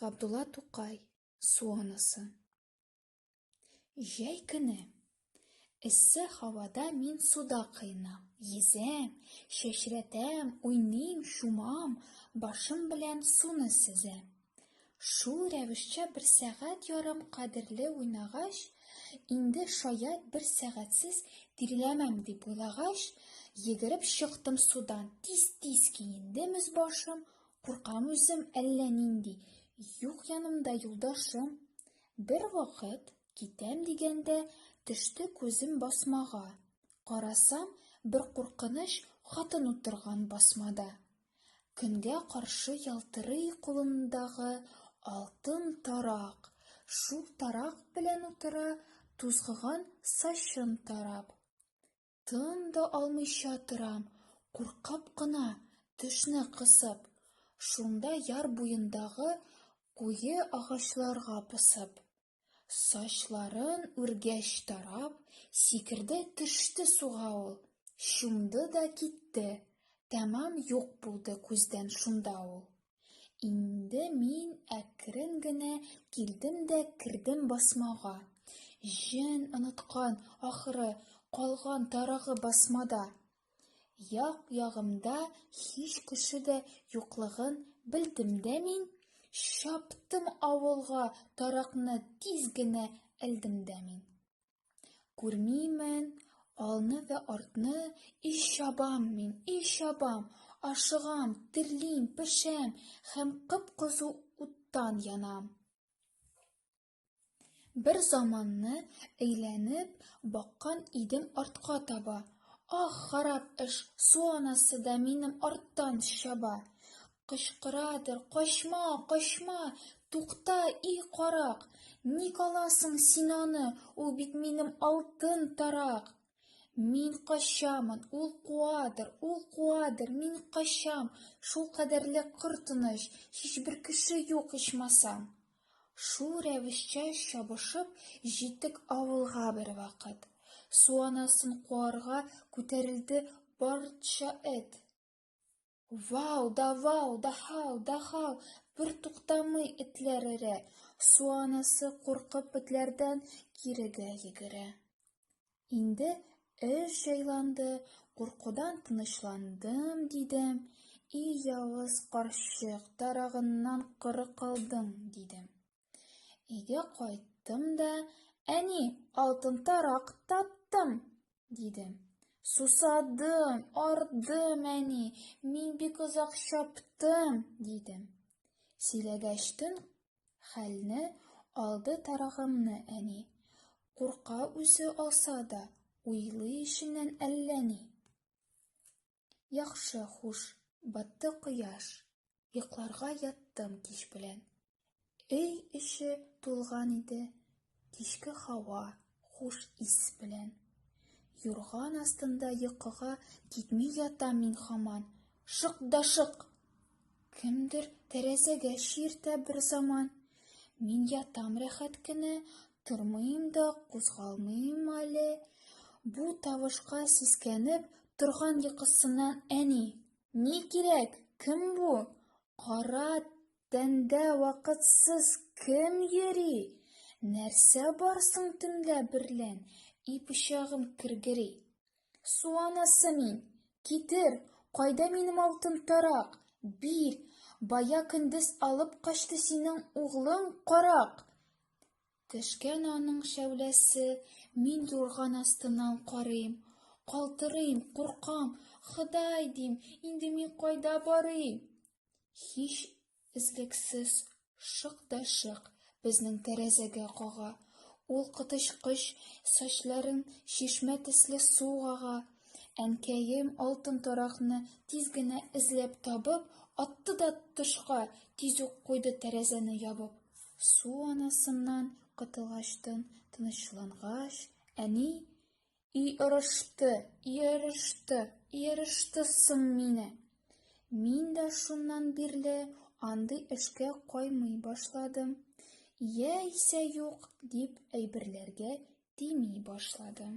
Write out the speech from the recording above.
Габдулла Тукай, Су анасы. Җәй көне. Эссе һавада мин суда коенам, йөзәм, чәчрәтәм, уйныйм, чумам, башым белән суны сөзәм. Шул рәвешчә бер сәгать ярым кадерле уйнагач, инде шаять бер сәгатьсез тирләмәм дип уйлагач, йөгереп чыктым судан, тиз-тиз киендем өс-башым, куркам үзем әллә нинди, юк янымда юлдашым. Бервакыт, китәм дигәндә, төште күзем басмага. Карасам, бер куркыныч хатын утырган басмада. Көнгә каршы ялтырый кулындагы алтын тарак, шул тарак белән утыра тузгыган сачын тарап. Тын да алмыйча торам, куркып кына, тешне кысып, шунда яр буендагы куе агачларга посып. Сачларын үргәч тарап, сикерде төште суга ул, чумды да китте, тәмам юк булды күздән шунда ул. Инде мин әкрен генә килдем дә кердем басмага. Җен оныткан, ахры, калган тарагы басмада. Як-ягымда һич кеше дә юклыгын белдем дә мин, чаптым авылга, таракны тиз генә элдем дә мин. Күрмимен алны вә артны, и чабам мин, и чабам, ашыгам, тирлим, пешәм һәм кып-кызу уттан янам. Бер заманны әйләнеп баккан идем артка таба. Ах, харап эш, су анасы да минем арттан чаба. Кычкырадыр, качма, качма, тукта, и карак! Ник аласың син аны, ул бит минем алтын тарак! Мин качамын, ул куадыр, ул куадыр, мин качам, шулкадәрле кыр тыныч, һичбер кеше юк ичмасам. Шул рәвешчә чабышып җиттек авылга бервакыт. Су анасын куарга күтәрелде барча эт. Вау да вау, да һау, да һау, бертуктамый этләр өрә. Су анасы куркып этләрдән кирегә йөгерә. Инде эш җайланды, куркудан тынычландым, дидем. И явыз карчык, тарагыннан коры калдың, дидем. Өйгә кайттым да, әни, алтын тарак таптым, дидем. Сусадым, ардым, әни, мин бик озак чаптым, дидем. Сөйләгәчтен хәлне алды тарагымны әни. Курка үзе алса да, уйлый эченнән әллә ни. Яхшы, хуш, батты кояш. Йокларга яттым кич белән. Өй эче тулган иде кичке һава, хуш ис белән. Юрган астында йокыга китми ятам мин һаман. Шык да шык! Кемдер тәрәзәгә чиертә берзаман. Мин ятам рәхәт кенә, тормыйм да, кузгалмыйм әле. Бу тавышка сискәнеп торган йокысыннан әни. Ни кирәк? Кем бу? Кара тәндә вакытсыз кем йөри? Нәрсә бар соң төнлә берлән, и пычагым кергери? Су анасы мин! Китер, кайда минем алтын тарак? Бир, бая көндез алып качты синең углың карак! Төшкән аның шәүләсе, мин юрган астыннан карыйм. Калтырыйм, куркам, Ходай, дим, инде мин кайда барыйм? Һич өзлексез шык та шык безнең тәрәзәгә кага. Ул коточкыч сачларын чишмә төсле су ага. Әнкәем алтын таракны тиз генә эзләп табып, атты да тышка, тиз үк куйды тәрәзәне ябып. Су анасыннан котылгачтын, тынычлангач, әни И орышты, и орышты, и орышты соң мине. Мин дә шуннан бирле андый эшкә каймый башладым. Яисә юк, дип әйберләргә тими башладым.